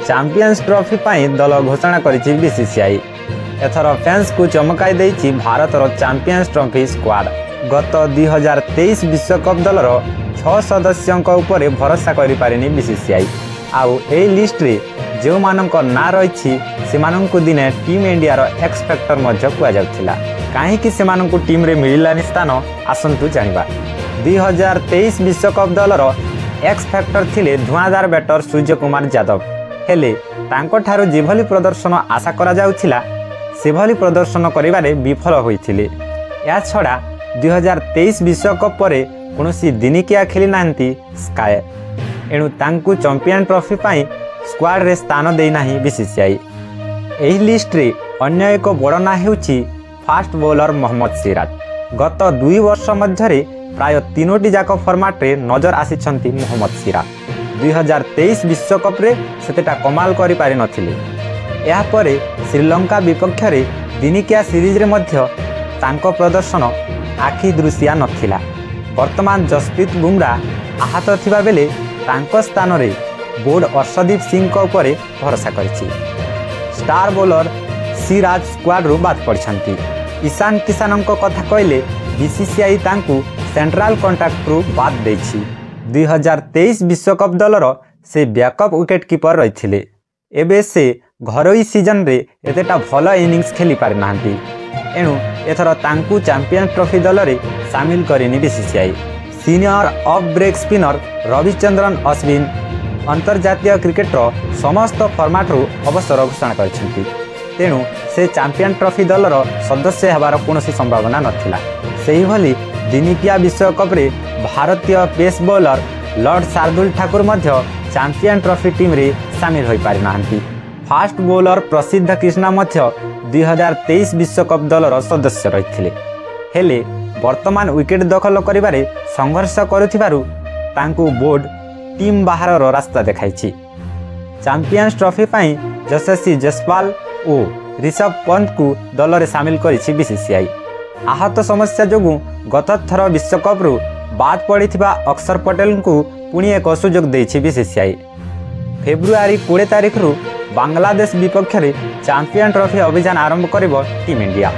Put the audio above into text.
Champions trophy ପାଇଁ ଦଳ ଘୋଷଣା କରିଛି ବିସିସିଆଇ। ଏଥର ଫ୍ୟାନ୍ସକୁ ଚମକାଇ ଦେଇଛି ଭାରତର ଚାମ୍ପିୟନ୍ସ ଟ୍ରଫି ସ୍କ୍ୱାଡ୍। ଗତ 2023 ବିଶ୍ୱକପ୍ ଦଳର 6 ସଦସ୍ୟଙ୍କ ଉପରେ ଭରସା କରିପାରିନି ବିସିସିଆଇ। ଆଉ ଏହି ଲିଷ୍ଟରେ ଯେଉଁମାନଙ୍କ ନାଁ ରହିଛି, ସେମାନଙ୍କୁ ଦିନେ ଟିମ୍ ଇଣ୍ଡିଆର ଏକ୍ସ ଫ୍ୟାକ୍ଟର ମଧ୍ୟ କୁହାଯାଉଥିଲା। କାହିଁକି ସେମାନଙ୍କୁ ଟିମ୍ରେ ମିଳିଲାନି ସ୍ଥାନ, ଆସନ୍ତୁ ଜାଣିବା। 2023 ବିଶ୍ୱକପ୍ ଦଳର ଏକ୍ସ ଫ୍ୟାକ୍ଟର ଥିଲେ ଧୂଆଁଧାର ବ୍ୟାଟର ସୂର୍ଯ୍ୟକୁମାର ଯାଦବ। ହେଲେ ତାଙ୍କଠାରୁ ଯେଭଳି ପ୍ରଦର୍ଶନ ଆଶା କରାଯାଉଥିଲା, ସେଭଳି ପ୍ରଦର୍ଶନ କରିବାରେ ବିଫଳ ହୋଇଥିଲେ। ଏହାଛଡ଼ା 2023 ବିଶ୍ୱକପ୍ ପରେ କୌଣସି ଦିନିକିଆ ଖେଳି ନାହାନ୍ତି ସ୍କାଏ। ଏଣୁ ତାଙ୍କୁ ଚାମ୍ପିୟନ୍ ଟ୍ରଫି ପାଇଁ ସ୍କ୍ୱାଡ୍ରେ ସ୍ଥାନ ଦେଇନାହିଁ ବିସିସିଆଇ। ଏହି ଲିଷ୍ଟରେ ଅନ୍ୟ ଏକ ବଡ଼ ନାଁ ହେଉଛି ଫାଷ୍ଟ ବୋଲର ମହମ୍ମଦ ସିରାଜ। ଗତ 2 ବର୍ଷ ମଧ୍ୟରେ ପ୍ରାୟ 3ଟି ଯାକ ଫର୍ମାଟ୍ରେ ନଜର ଆସିଛନ୍ତି ମହମ୍ମଦ ସିରାଜ। 2023 ବିଶ୍ୱକପ୍ରେ ସେତେଟା କମାଲ କରିପାରିନଥିଲେ। ଏହାପରେ ଶ୍ରୀଲଙ୍କା ବିପକ୍ଷରେ ଦିନିକିଆ ସିରିଜରେ ମଧ୍ୟ ତାଙ୍କ ପ୍ରଦର୍ଶନ ଆଖି ଦୃଶିଆ ନଥିଲା। ବର୍ତ୍ତମାନ ଜସପ୍ରୀତ ବୁମରା ଆହତ ଥିବା ବେଳେ ତାଙ୍କ ସ୍ଥାନରେ ବୋର୍ଡ ଅର୍ଶଦୀପ ସିଂଙ୍କ ଉପରେ ଭରସା କରିଛି। ଷ୍ଟାର ବୋଲର ସିରାଜ ସ୍କ୍ୱାଡରୁ ବାଦ ପଡ଼ିଛନ୍ତି। ଇଶାନ କିଷାନଙ୍କ କଥା କହିଲେ, ବିସିସିଆଇ ତାଙ୍କୁ ସେଣ୍ଟ୍ରାଲ କଣ୍ଟ୍ରାକ୍ଟରୁ ବାଦ ଦେଇଛି। 2023 ବିଶ୍ୱକପ୍ ଦଳର ସେ ବ୍ୟାକଅପ୍ ୱିକେଟ୍ କିପର ରହିଥିଲେ। ଏବେ ସେ ଘରୋଇ ସିଜନରେ ଏତେଟା ଭଲ ଇନିଂସ ଖେଳି ପାରିନାହାନ୍ତି। ଏଣୁ ଏଥର ତାଙ୍କୁ ଚାମ୍ପିୟନ୍ ଟ୍ରଫି ଦଳରେ ସାମିଲ କରିନି BCCI. Senior off break spinner Ravichandran Ashwin ଅନ୍ତର୍ଜାତୀୟ କ୍ରିକେଟର ସମସ୍ତ ଫର୍ମାଟରୁ ଅବସର ଘୋଷଣା କରିଛନ୍ତି। ତେଣୁ ସେ ଚାମ୍ପିୟନ୍ ଟ୍ରଫି ଦଳର ସଦସ୍ୟ ହେବାର କୌଣସି ସମ୍ଭାବନା ନଥିଲା। ସେହିଭଳି ଦିନିକିଆ ବିଶ୍ୱକପ୍ରେ ଭାରତୀୟ ପେସ୍ ବୋଲର ଲର୍ଡ ଶାର୍ଦୁଲ ଠାକୁର ମଧ୍ୟ ଚାମ୍ପିୟନ୍ ଟ୍ରଫି ଟିମ୍ରେ ସାମିଲ ହୋଇପାରିନାହାନ୍ତି। ଫାଷ୍ଟ ବୋଲର ପ୍ରସିଦ୍ଧ କ୍ରିଷ୍ଣା ମଧ୍ୟ 2023 ବିଶ୍ୱକପ୍ ଦଳର ସଦସ୍ୟ ରହିଥିଲେ। ହେଲେ ବର୍ତ୍ତମାନ ୱିକେଟ୍ ଦଖଲ କରିବାରେ ସଂଘର୍ଷ କରୁଥିବାରୁ ତାଙ୍କୁ ବୋର୍ଡ ଟିମ୍ ବାହାରର ରାସ୍ତା ଦେଖାଇଛି। ଚାମ୍ପିୟନ୍ସ ଟ୍ରଫି ପାଇଁ ଯଶସ୍ୱୀ ଜୟସ୍ୱାଲ ଓ ରିଷଭ ପନ୍ତଙ୍କୁ ଦଳରେ ସାମିଲ କରିଛି ବିସିସିଆଇ। ଆହତ ସମସ୍ୟା ଯୋଗୁଁ ଗତ ଥର ବିଶ୍ୱକପ୍ରୁ ବାଦ୍ ପଡ଼ିଥିବା ଅକ୍ଷର ପଟେଲଙ୍କୁ ପୁଣି ଏକ ସୁଯୋଗ ଦେଇଛି ବିସିସିଆଇ। ଫେବୃଆରୀ 20 ତାରିଖରୁ ବାଂଲାଦେଶ ବିପକ୍ଷରେ ଚାମ୍ପିୟନ୍ ଟ୍ରଫି ଅଭିଯାନ ଆରମ୍ଭ କରିବ ଟିମ୍ ଇଣ୍ଡିଆ।